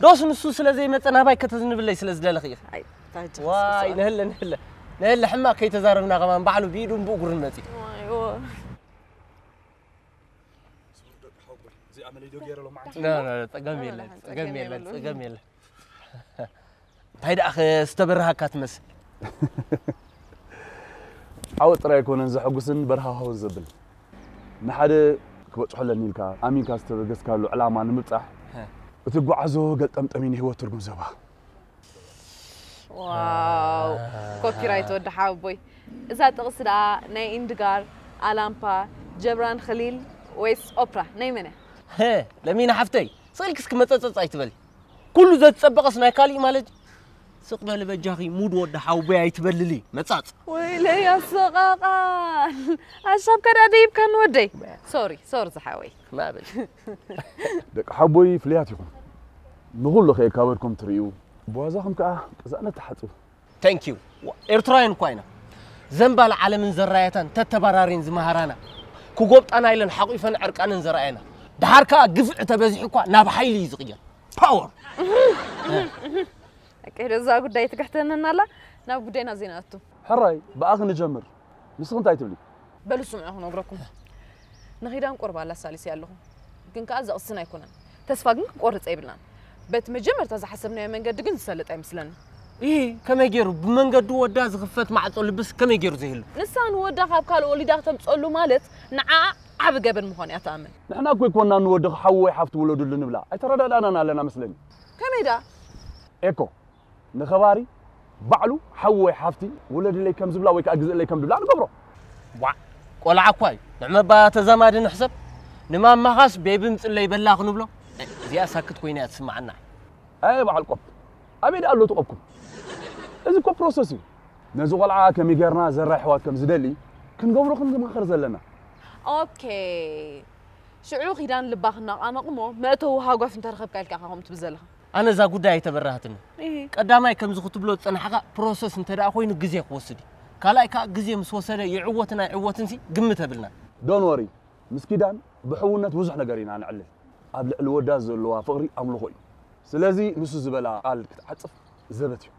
ዶስ ንሱ ስለ ዘይመጸ ናባይ ከተዝንብለይ ስለ ዝደለኺ ኢኺ። ኣይ፣ ታጅ ዋይ፣ ነህለ፣ ነህለ። ነህለ ሕማቕ ከይተዛረብና ከማን ባዕሉ ብኢዱን ብእግሩን መጺኡ። ዋይ፣ ዋ። ኖ፣ ኖ፣ ጸገም የለን፣ ጸገም የለን፣ ጸገም የለን። እንታይ ደኣ ዝተበረሃካ ትመስል? ዓወት ጥራይ ኣይኮነን ዘሐጉስን በረሃ ሃው ዘብል። ንሓደ ክበጽሖ ኣለኒ ኢልካ ኣሚንካ ዝተበገስካሉ ዕላማ ንምብጻሕ እትጓዓዞ ገልጠምጠም እዩ ንህይወት ትርጉም ዘባ። ዋው ኮፒራይት ወዲ ሓወቦይ። እዛ ጥቕሲ ደኣ ናይ ኢንድጋር፣ ኣላምፓ፣ ጀብራን ኸሊል ወይስ ኦፕራ ናይ መን እያ? ለሚና ሓፍተይ ስቕ ኢልኪ እስኪ መጸጸጽ ኣይትበሊ። ኩሉ ዘትጸበቐስ ናይ ካሊእ ማለት እዩ። ስቕ በሊ በጃኺ ሙድ ወዲ ሓውቦይ ኣይትበልሊ መጻጽ። ወይለይ ኣሰቓቓል ኣሻብ ከዳ ደይብካኒ ወደይ። ሶሪ ሶሪ ዝሓወይ። ማብል። ደቂ ሓቦይ ፍልያት ኢኹም። ንኹሉ ከየካበድኩም ትርእዩ። ብዋዛኹም ከኣ ቅዛነት ተሓጽቡ። Thank you። ኤርትራውያን እኳ ኢና። ዘንባል ዓለምን ዘራየታን ተተባራሪን ዝመሃራና ክጎብጣና ኢለን ሓቑፈን ዕርቃነን ዘርኣየና። ደሓር ከኣ ግፍዒ ተበዚሑ እኳ ናብ ሓይሊ እዩ ዝቕየር። ፓወር። ኣካይዶ እዛ ጉዳይ ትግሕተነና ኣላ። ናብ ጉዳይና ዜና ኣቱ። ሕራይ ብኣኺ ንጀምር። ንስኺ እንታይ ትብሊ? በሉ ስምዑ ክነግረኩም። ንኺዳን ቁርባ ኣላሳሊሰያ ኣለኹ። ግን ከኣ ዘቕስን ኣይኮነን። ተስፋ ግን ክንቆርጽ የብልናን። በቲ መጀመርታ ዝሓሰብናዮ መንገዲ ግን ዝሰልጥ ኣይመስለንን። ኢሂ፣ ከመይ ገይሩ ብመንገዱ ወዳ ዝኽፈት ማዕጾ ልብስ ከመይ ገይሩ ዘይህሉ? ንሳ ንወዳ ካብ ካልእ ወሊዳ ክተምጽኣሉ ማለት ንዓኣ ዓቢ ገበን ምዃኑ እያ ትኣምን። ንሕና እኮ ኣይኮንናን ንወድኺ ሓዊ ወይ ሓፍቲ ውለዱሉ ንብላ። ኣይተረዳዳእናን ኣለና መስለኒ። ከመይ ደኣ? ኤኮ ንኸባሪ ባዕሉ ሓዊ ወይ ሓፍቲ ውለድለይ ከም ዝብላ ወይ ከኣ ግዝእለይ ከም ዝብላ ንገብሮ። ዋዕ ቆልዓ እኳ እዩ። ንዕመባ ተዛማዲ ንሕሰብ። ንማማኻስ ቤቢ ምጽለይ በላ ክንብሎ። እዚኣ ሳክት ኮይና እያ ትስምዓና። ኣየ በዓል ቆብ ኣበይ ደኣ ኣሎ እቲ ቆብኩም? እዚ እኮ ፕሮሰስ እዩ። ነዚ ቆልዓ ከመይ ጌርና ዘራይ ኣሕዋት ከም ዝደሊ ክንገብሮ ክንማኸር ዘለና። ኦኬ ሽዑ ኪዳን ልባ ክነቓነቕ እሞ መእተዊ ሃጓፍ እንተረኸብካ ኢልካ ኢኻ ከምኡ ትብል ዘለኻ። ኣነ እዛ ጉዳይ ኣይተበራህትንን። ቀዳማይ ከምዚ ክትብሎ ዝጸናሕካ ፕሮሰስ እንተ ደኣ ኮይኑ ግዜ ክወስድ እዩ። ካልኣይ ከኣ ግዜ ምስ ወሰደ ይዕወትን ኣይዕወትንሲ ግምት የብልናን። Don't worry ምስ ኪዳን ብሕውነት ብዙሕ ነገር ኢና ነዕልል። ኣብ ልዕሊ ወዳ ዘለዋ ፍቕሪ ኣምልኾ እዩ። ስለዚ ንሱ ዝበላ ቃል ክትዓጽፍ ዘበት እዩ።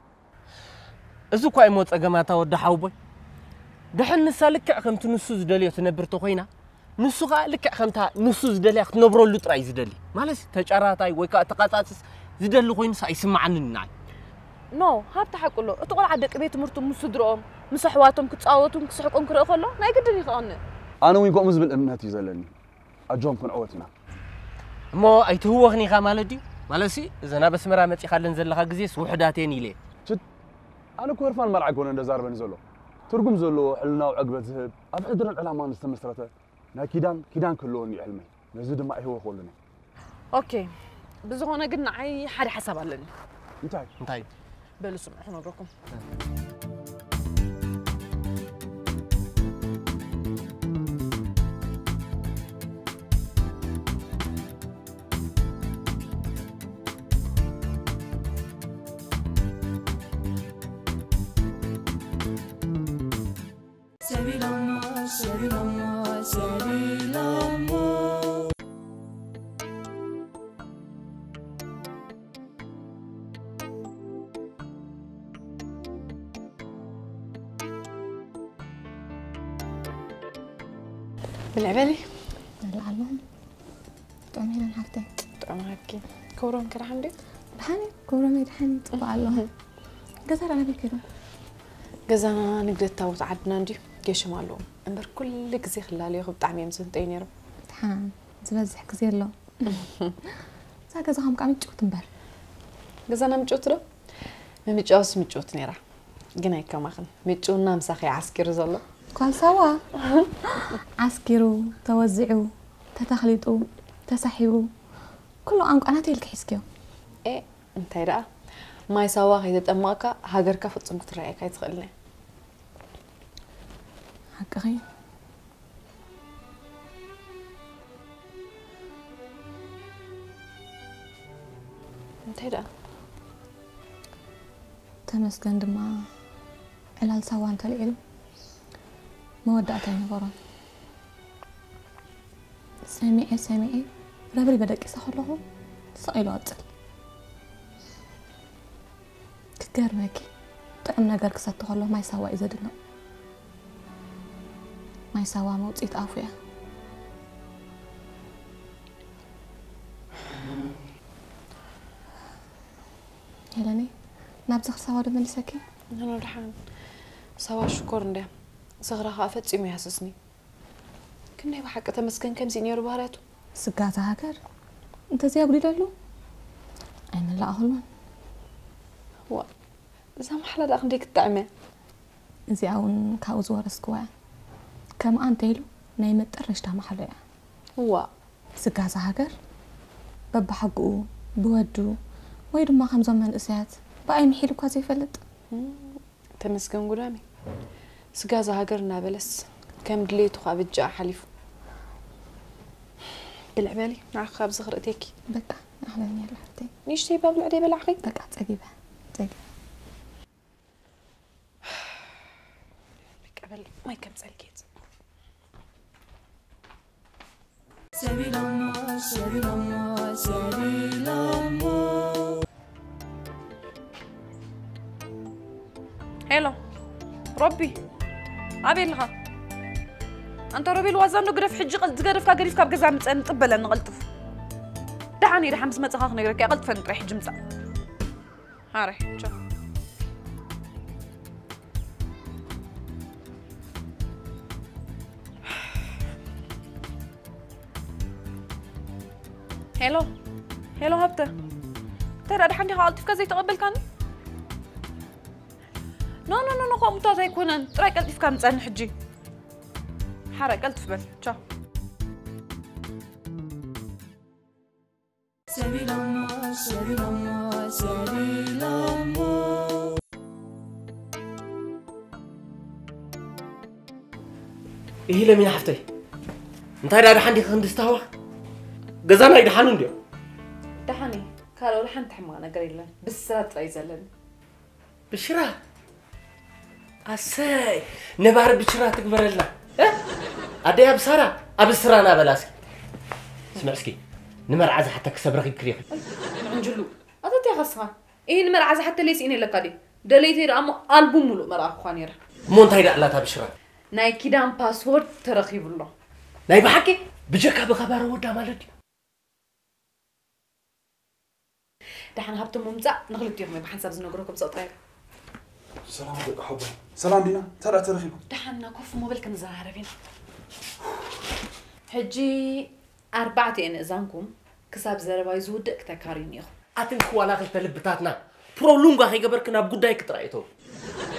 እዚ እኳ እሞ ጸገማታ ወዲ ሓውቦይ። ድሕን ንሳ ልክዕ ከምቲ ንሱ ዝደልዮ ትነብር ተኾይና፣ ንሱ ኸኣ ልክዕ ከምታ ንሱ ዝደልያ ክትነብረሉ ጥራይ ዝደሊ። ማለት ተጫራታይ ወይ ከኣ ተቃጻጽስ ዝደሊ ኮይኑስ ኣይስምዓንን ንዓይ። ኖ፣ ሃብቲ ሓቁ ኣሎ። እቲ ቆልዓ ደቂ ቤት ትምህርቱ ምስ ስድርኦም፣ ምስ ኣሕዋቶም ክጻወቱን ክስሕቁን ክርኢ ከሎ ናይ ግድን እዩ ክቐንእ። ኣነ እውን ከምኡ ዝብል እምነት እዩ ዘለኒ። ኣጆም ክንዕወት ኢና። እሞ ኣይትህወኽን ኢኻ ማለት ድዩ? ማለትሲ እዘን ኣብ ኣስመራ መጺኻለን ዘለኻ ግዜስ ውሑዳት እየን ኢለ። ችት! ኣነ እኮ ህርፋን መርዓ ኣይኮነን ዘዛርበኒ ዘሎ። ትርጉም ዘለዎ ሕልናዊ ዕግበት ዝህብ፣ ኣብ ሕድርን ዕላማን ዝተመስረተ ናይ ኪዳን ኪዳን ክህልወኒ እዩ ሕልመይ። ነዚ ድማ ኣይህወኸሉን እየ። ኦኬ፣ ብዝኾነ ግን ንዓይ ሓደ ሓሳብ ኣለኒ። እንታይ? እንታይ? በሉ ስምዑ ክነግረኩም። ብልዕ በሊ። ንልዓሎም። ጥዑም ኢለን ሓፍተይ። ጥዑም ሃብኪ። ክብሮም ከ ደሓን ድዩ? ደሓን እዩ። ክብሮም እዩ ደሓን እዩ። ጽቡቕ ኣሎ። ገዛ ደኣ ናበይ ከይዱ? ገዛና ንግደት ታቦት ዓድና እንድዩ። ገሽም ኣለዎም። እምበር ኩሉ ግዜ ክላለዩ ብጣዕሚ እዮም ዝህንጠዩ ነይሮም። ደሓን ዝበዝሕ ግዜ ኣሎ። እዛ ገዛኹም ከዓ ምጭውቲ እምበር። ገዛና ምጭውቲ ዶ? ምምጫውስ ምጭውቲ ነይራ። ግን ኣይከማኽን። ምጭውና ምሳኺ ዓስኪሩ ዘሎ። ኳል ሳዋ? ዓስኪሩ፣ ተወዚዑ፣ ተተኽሊጡ፣ ተሳሒቡ፣ ኩሉ ቋንቋ ናተይ ኢልኪ ሒዝክዮ። ኤ፣ እንታይ ደኣ? ማይ ሳዋ ከይተጠመቕካ ሃገርካ ፍጹም ክትረኣየካ ኣይትኽእልን እያ። ሓቅኺ። እንታይ ደኣ? ተመስገን ድማ ዕላል ሳዋ እንተልዒሉ መወዳእታ ኣይነበሮን። ሰሚዐ ሰሚዐ ረብሪበ ደቂሰ ከለኹ ስቕ ኢሉ ቀጽል። ክገርመኪ፣ ጥዑም ነገር ክሰቲ ከሎ ማይ ሳዋ እዩ ዘድንቕ። ማይ ሳዋ መውጽኢት ኣፉ እያ። ሄለኒ፣ ናብዚ ክሳዋ ዶ መሊሰኪ? ንሕና ደሓን። ሳዋ ሽኮር እንድያ። ዝኽራ ኸኣ ፈጺሙ ይሃስስኒ። ግን ናይ ብሓቂ ተመስገን ከምዚ ነይሩ ባህርያቱ። ስጋዛ ሃገር እንተዘይ ኣጉዲለሉ ኣይመላእኹሉን። ዋ፣ እዛ ማሕላ ደኣ ክንደይ ክትጥዕም እያ። እዚኣ እውን ካብኡ ዝወረስክዋ እያ። ከምኣ እንተኢሉ ናይ መጠረሽታ ማሕላ እያ። ዋ። ስጋዛ ሃገር በብሓጉኡ፣ ብወዱ፣ ወይ ድማ ከምዞም መንእሰያት ብኣይ ምሒሉ እኳ ዘይፈልጥ። እም፣ ተመስገን ጉዳሚ። ስጋዛ ሃገር እናበለስ ከም ድሌቱ ኸኣ ብጃኣ ሓሊፉ። ብልዕ በሊ፣ ንዓኺ ካብዚ ክርእተኪ። በቃ፣ ንዓኽለኒ ያላ ሓፍተይ። ንእሽተይ እባ ብልዕ ደይበላዕኺ? በቃ፣ ጸጊበ፣ ጸጊበ። በቃ በል፣ ማይ ከምጸልኪ እየ። ሰቢሎሞ፣ ሰቢሎሞ፣ ሰቢሎሞ። ሄሎ ሮቢ፣ ኣበይ ኣለኻ? ኣንታ ሮቤል፣ ዋዛ እንዶ ግደፍ፣ ሕጂ ቀ-፣ ዝገደፍካ ገዲፍካ ኣብ ገዛ ምጸኒ፣ ጥበለኒ፣ ቀልጥፍ። ደሓን እየ፣ ደሓን ምስ መጻኻ ክነግረካ እየ፣ ቀልጥፈኒ ጥራይ፣ ሕጂ ምጻእ። ሃረ፣ ቻው። ሄሎ፣ ሄሎ ሃብተ። እንታይ ደኣ ደሓን ዲኻ? ቀልጢፍካ ዘይተቐበልካኒ? ኖ፣ ኖ፣ ኖ፣ ኖ፣ ከምኡታት ኣይኮነን። ጥራይ ቀልጢፍካ ምጸኒ ሕጂ። ሓረ፣ ቀልጥፍ በል። ቻው። ሰቢሎሞ፣ ሰቢሎሞ፣ ሰቢሎሞ። ኢሂ ለሚና ሓፍተይ፣ እንታይ ደኣ ደሓን ዲኺ ክንዲ ዝተሃዋ? ገዛና ይደሓኑ እንድዮ? ደሓን እዩ። ካልእ ወላ ሓንቲ ሕማቕ ነገር የለን። ብስራት ጥራይ እዩ ዘለኒ። ብሽራት? ኣሰይ፣ ነባሪ ብሽራት ትግበረልና። እ? ኣደይ ኣብ ሳራ፣ ኣብ ስራና በላ እስኪ። ስምዕ እስኪ፣ ንመርዓ ዝሓተኪ ሰብ ረኺብኪ ዲኺ? ኣይ፣ ንዕንጅሉ። ፓስኻ። ይህን መርዓ ዝሓተለይ ስኢነ ኣለካ ድዩ? ደለይተይ ደኣ እሞ ኣልቡም ሙሉእ መርዓ ክኳ ነይረ። እሞ እንታይ ደኣ ኣላታ ብሽራ? ናይ ኪዳን ፓስወርድ ተረኺቡ ኣሎ። ናይ ብሓቂ? ብጀካ ብኸባረ ወዳ ማለት ድዩ? ደሓን ሃብቶም ምምጻእ ንኽልቲኹም እየ ብሓንሳብ ዝነግረኩም፣ ስቕ ጥራይ። ሰላም ደቂ ሓቦይ። ሰላም ዲና፣ እንታይ ደኣ ተረኺቡ? ደሓን ኢና፣ ኮፍ እሞ በል ክንዘራረብ ኢና። ሕጂ ኣርባዕተ እየን እዛንኩም ክሳብ ዘረባይ ዝውድእ ክተካርዩኒ ኢኹም። ኣትን ክዋላ ክልተ ልብታትና ፕሮብሉንጓ ከይገበርክ ናብ ጉዳይ ክጥራይ እተው።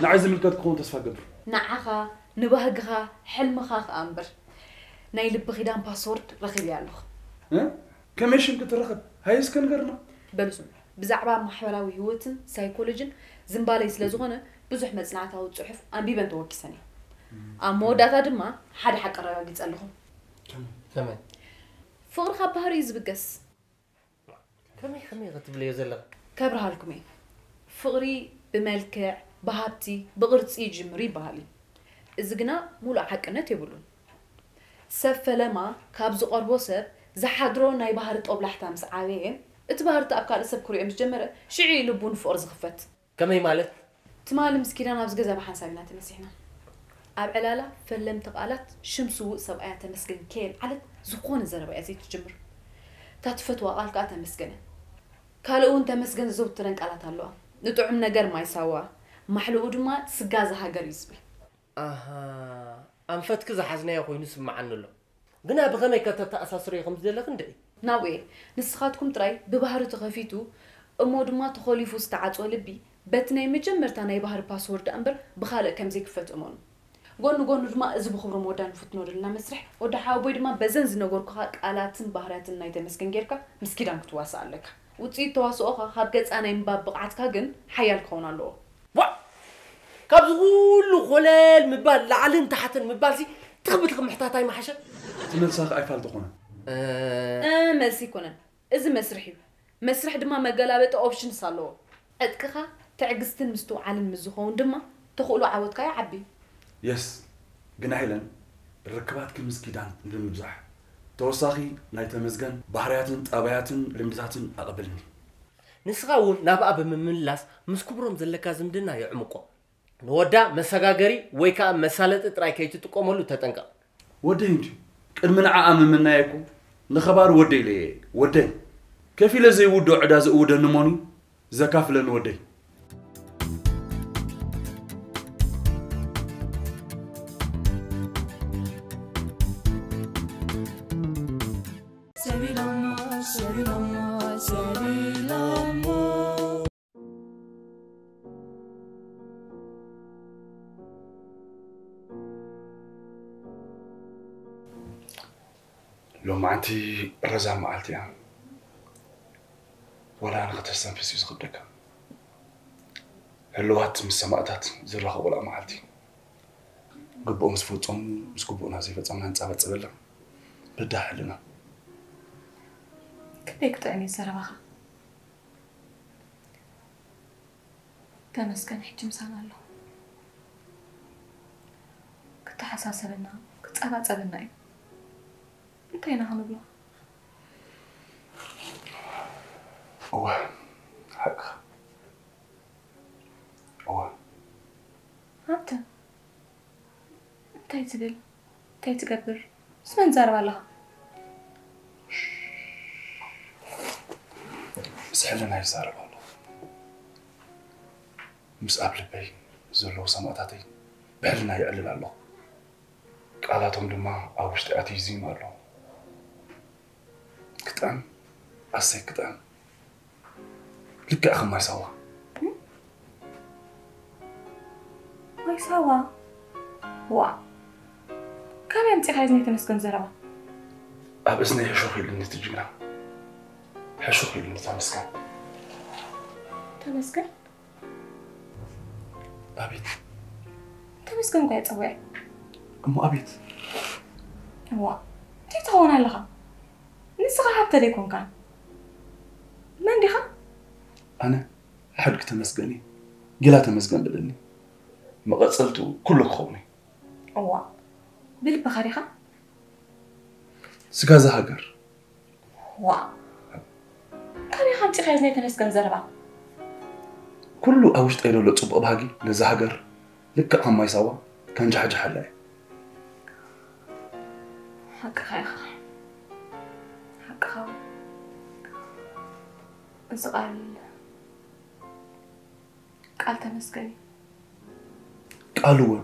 ንዓይ ዝምልከት ክኸውን ተስፋ ገብር። ንዓኻ፣ ንባህግኻ፣ ሕልምኻ ከኣ እምበር። ናይ ልቢ ኪዳን ፓስወርድ ረኺበያ ኣለኹ። እ? ከመይ ሽም ክትረኽብ? ሃይ እስከ ንገርና። በሉ ስምዑ። ብዛዕባ ማሕበራዊ ህይወትን ሳይኮሎጂን ዝምባለይ ስለ ዝኾነ ብዙሕ መጽናዕታዊ ጽሑፍ ኣንቢበን ተወኪሰን እየ። ኣብ መወዳእታ ድማ ሓደ ሓቂ ኣረጋጊጸ ኣለኹ። ከመይ? ከመይ? ፍቕሪ ካብ ባህሪ እዩ ዝብገስ። ከመይ ከመይ ክትብለዮ ዘለኻ? ከብርሃልኩም እየ። ፍቕሪ ብመልክዕ፣ ብሃብቲ፣ ብቕርጺ ይጅምር ይበሃል እዩ። እዚ ግና ሙሉእ ሓቅነት የብሉን። ሰብ ፈለማ ካብ ዝቐርቦ ሰብ ዝሓድሮ ናይ ባህሪ ጦብላሕታ ምስ ዓበየ፣ እቲ ባህርታ ኣብ ካልእ ሰብ ክሪኦ ምስ ጀመረ፣ ሽዑ እዩ ልቡ ንፍቕሪ ዝኽፈት። ከመይ ማለት? ትማሊ ምስ ኪዳን ኣብዚ ገዛ ብሓንሳብ ኢና ተነሲሕና። ኣብ ዕላላ ፈለምቲ ቃላት ሽም ስዉእ ሰብኣያ ተመስገን ከየልዓለት ዝኾነ ዘረባ እያ ዘይትጅምር። እታ ትፈትዋ ቃል ከኣ ተመስገን እያ። ካልእ እውን ተመስገን ዘዘውትረን ቃላት ኣለዋ። ንጥዑም ነገር ማይ ሳዋ፣ ማሕልኡ ድማ ስጋዘ ሃገር እዩ ዝብል። ኣሃ፣ ኣንፈትኪ ዝሓዝናዮ ኮይኑ ይስምዓኒ ኣሎ። ግና ብኸመይ ከተተኣሳስርዮ ከም ዝደለኺ እንድዒ። ናብኡ እየ። ንስኻትኩም ጥራይ ብባህሪ ተኸፊቱ እሞ ድማ ተኾሊፉ ዝተዓጽወ ልቢ በቲ ናይ መጀመርታ ናይ ባህሪ ፓስወርድ እምበር ብኻልእ ከም ዘይክፈት እመኑ። ጎኒ ጎኑ ድማ እዚ ብኽብሮም ወዳ ንፍትኖ ዘለና መስርሕ፣ ወዲ ሓወቦይ ድማ በዘን ዝነገርኩኻ ቃላትን ባህርያትን ናይ ተመስገን ጌርካ ምስ ኪዳን ክትዋሳእ ኣለካ። ውጽኢት ተዋስኦኻ ካብ ገጻ ናይ ምንባብ ብቕዓትካ ግን ሓያል ክኸውን ኣለዎ። ዋ! ካብዚ ኩሉ ኮለል ምባል፣ ላዕልን ታሕትን ምባልሲ ትኽብትኺ ምሕታት ኣይምሓሸ? እቲ መልሳ ከኣ ኣይፋል ተኾነ። እ፣ እ፣ መልሲ ኣይኮነን። እዚ መስርሕ እዩ። መስርሕ ድማ መገላበጢ ኦፕሽንስ ኣለዎ። ዕጥቅኻ ትዕግስትን ምስትውዓልን ምስ ዝኸውን ድማ ተኽእሎ ዓወትካ ይዓቢ። የስ፣ ግና ሄለን፣ ርክባትኪ ምስ ኪዳን ንምብዛሕ ተወሳኺ ናይ ተመስገን ባህርያትን ጠባያትን ልምድታትን ኣቐብልኒ። ንስኻ እውን ናብኣ ብምምላስ ምስ ክብሮም ዘለካ ዝምድና የዕምቆ። ንወዳ መሰጋገሪ ወይ ከኣ መሳለጢ ጥራይ ከይትጥቀመሉ ተጠንቀቕ። ወደይ እንድዩ። ቅድሚ ንዓኣ ምምናየኩ ንኸባሪ ወደይ ኢለ እየ። ወደይ። ከፊለ ዘይውዶ ዕዳ ዝእውደኒ እሞኒ ዘካፍለኒ ወደይ። ሰቢሎሞ፣ ሰቢሎሞ፣ ሰቢሎሞ። ሎማዓንቲ ረዛን መዓልቲ እያ። ዋላ ንኽተስተንፍስ እዩ ዝኸብደካ። ህልዋት ምስ ሰማእታት ዝራኸቡላ መዓልቲ። ግቡእ ምስ ፈጸሙ፣ ምስ ግቡእና ዘይፈጸምና ንጻበጸበላ። በዳህ ሕልና። ክንደይ ክጥዕም እዩ ዘረባኻ። ተመስገን ሕጂ ምሳና ኣሎ። ክተሓሳሰበና፣ ክጸባጸበና እዩ። እንታይ ኢና ክንብሎ? እወ፣ ሓቅኻ። እወ። ሃብተ፣ እንታይ ትብል? እንታይ ትገብር? ምስ መን ትዛረብ ኣለኻ? ምስ ሕልና ይዛረብ ኣለኹ። ምስ ኣብ ልበይ ዘለዉ ሰማእታተይ ብሕልና የዕልል ኣለኹ። ቃላቶም ድማ ኣብ ውሽጢ ኣትዩ ይዝይም ኣሎ። ክጥዕም፣ ኣሰይ ክጥዕም። ልክዕ ከም ማይ ሳዋ። ማይ ሳዋ? ዋ። ካበይ ኣምጺእካዮ እዚ ናይ ተመስገን ዘረባ? ኣብ እዝነይ ሕሹኽ ኢሉኒ እቲ ጅግና። ሕሹኽ ኢሉኒ ተመስገን። ተመስገን? ኣቤት። ተመስገን እኮ እየ ጸዊዐ። እሞ ኣቤት። ዋ። እንታይ ትኸውን ኣለኻ? ንስኻ ሃብተ ዶ ኣይኮንካን? መን ዲኻ? ኣነ ሓድጊ ተመስገን እየ። ጌላ ተመስገን በለኒ። መቐጸልትኡ ኩሉ ክኸውን እየ። እዋ። ብልብኻ ዲኻ? ስጋዘ ሃገር። ዋ። ካበይ ኣምጺእካዮ እዚ ናይ ተመስገን ዘረባ? ኩሉ ኣብ ውሽጠይ ዘሎ ጽቡቕ ባህጊ ነዛ ሃገር ልክዕ ከም ማይ ሳዋ ከንጃሕጃሓላ እየ። ሓቅኻ ኢኻ። ሓቅኻ እውን። እዚ ቃል ቃል ተመስገን እዩ። ቃሉ እውን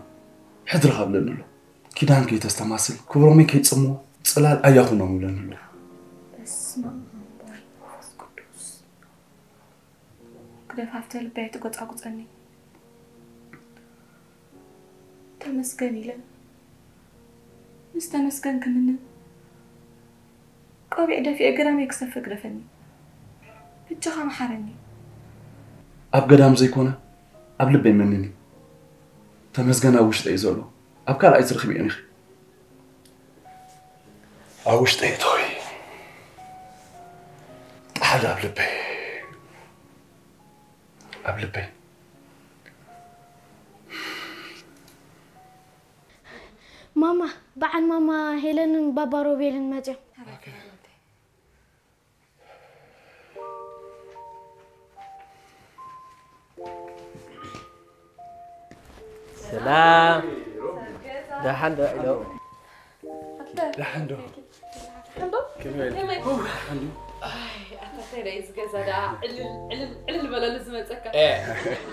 ሕድሪ ካብለኒ ኣሎ። ኪዳን ከይተስተማስል ክብሮመይ ከይጽምዎ ጽላል ኣያኹኖም ይብለኒ ኣሎ። በስመ ኣብ ወወልድ ወመንፈስ ቅዱስ። ግደፍ ሃፍተ ልበይ ኣይትጎጻጉጸኒ። ተመስገን ኢለ ምስ ተመስገን ክምንን ቆቢዕ ደፊኤ ገዳመይ ክሰፍር ግደፈኒ። ብጃኻ መሓረኒ። ኣብ ገዳም ዘይኮነ ኣብ ልበይ መንኒ። ተመስገን ኣብ ውሽጠይ እዩ ዘሎ። ኣብ ካልኣይ ትረኽብዮ ኢኺ። ኣብ ውሽጠይ እተዊ። ጣዕዳ ኣብ ልበይ። ኣብ ልበይ። ማማ፣ በዓል ማማ ሄለንን ባባ ሮቤልን መፅዮም። ሰላም። ደሓን ዶ ኢሎ? ደሓን ዶ? ኣታታይ ናይ ዝገዛ ደኣ ዕልል ዕልል ዕልል በለሉ ዝመፀካ።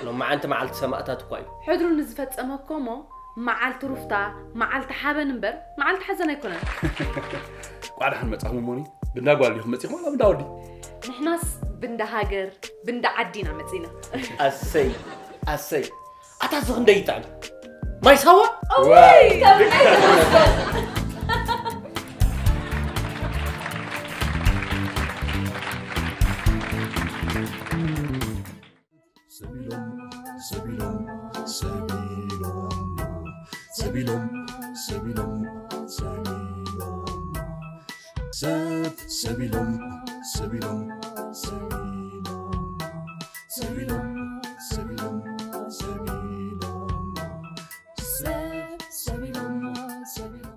ሎማዓንቲ መዓልቲ ሰማእታት እኳ እዩ። ሕድሩ ንዝፈፀመ እኮ እሞ መዓልቲ ሩፍታ መዓልቲ ሓበን እምበር መዓልቲ ሓዘን ኣይኮነን። ቋዕ ደሓን መጻኹም እሞኒ። ብንዳ ጓል ዲኹም መጺኹም ዋላ ብንዳ ወዲ? ንሕናስ ብንዳ ሃገር ብንዳ ዓዲ ኢና መጺና። ኣሰይ ኣሰይ ኣታ እዚ ክንደይ ይጥዕም ማይ ሳዋ። እወይ ከም ናይ ተመስገን። ሰቢሎም ሰቢሎም ሰቢሎም ሰቢሎም ሰቢሎም ሰቢሎም ሰብ ሰቢሎም ሰቢሎም ሰቢሎም ሰቢሎም